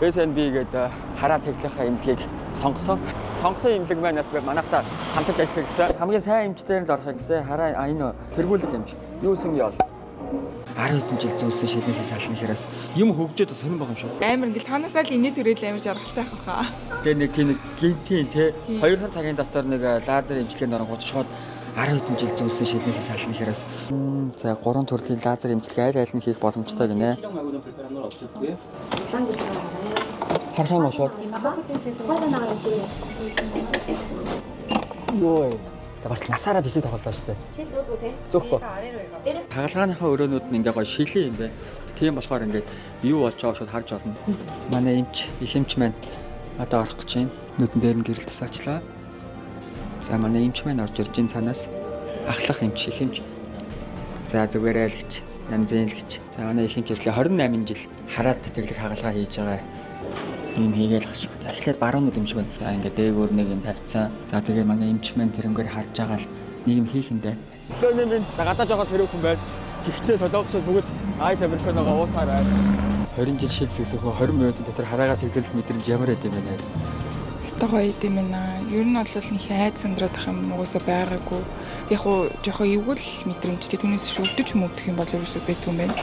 SNB гэдэг хараа тэглэх эмнэлгийг сонгосон. Сонгосон эмнэлэг маань бас би манайхтай хамтарч ажиллах гэсэн. Хамгийн сайн эмчээр нь л орохыг гэсэн. Хараа энэ тэргүүлэх эмч. Юусэн ёл. 10 хэдэн жил зүүсэн шилэнсээ сална гэхээс юм хөгжөөд сонирн байгаа юм шиг. Амар ингээл цаанаасаа л инээ төрөөл амар жаргалтай байх хаа. Тэгээ нэг тийм нэг гинтийн те 2 цагийн дотор нэг лазер эмчилгээнд оронгууд шууд 10 хэдэн жил зүүсэн шилэнсээ сална гэхээс за гурван төрлийн лазер эмчилгээ аль аль нь хийх боломжтой гинэ. 시력 말고는 불편한 건 없었고요. Харах юм уу шууд? Юу вэ? За бас насаараа бисээ тоглолоо шүү дээ. 실 줘도 돼? Зөөхгүй. 아래로 해가. Хагалгааныхаа өрөөнүүд нь ингээ гоё шилэн юм байна. Тийм болохоор ингээд юу болж байгааг шууд харж болно. Манай эмч, их эмч маань одоо орох гэж байна. Нүдэн дээр нь гэрэл тусаачлаа. За манай эмч маань орж ирж байна цаанаас. Ахлах эмч, их эмч. За зүгээрээ л гэж, янзын л гэж. За манай их эмч ирлээ 28 жил хараад тэглэх хагалгаа хийж байгаа. Ийм хийгээл хашиг. За эхлээд баруун нүд юм шиг байна. За ингээд дээгүүр нэг юм тавьцсан. За тэгээ манай эмч маань тэрнгээр харж байгаа л нэг юм хийх юм дээ. Сүүний минь гадаа жоохон сэрүүхэн байна. Гэхдээ солонгосууд бүгд ice americano-го уусаар байна. 20 жил шил згсэх 20 минутын дотор хараагаа тэглэх мэдрэмж ямар байд юм бэ нэр. Өстой гоё юм байна. Ер нь бол нэг айд сандраад ах юм угаасаа байгаагүй. Яг уу жоохон эвгүй л мэдрэмжтэй. Түүнээс шүдэж мөвдөх юм бол ерөөсөө байдгүй юм байна.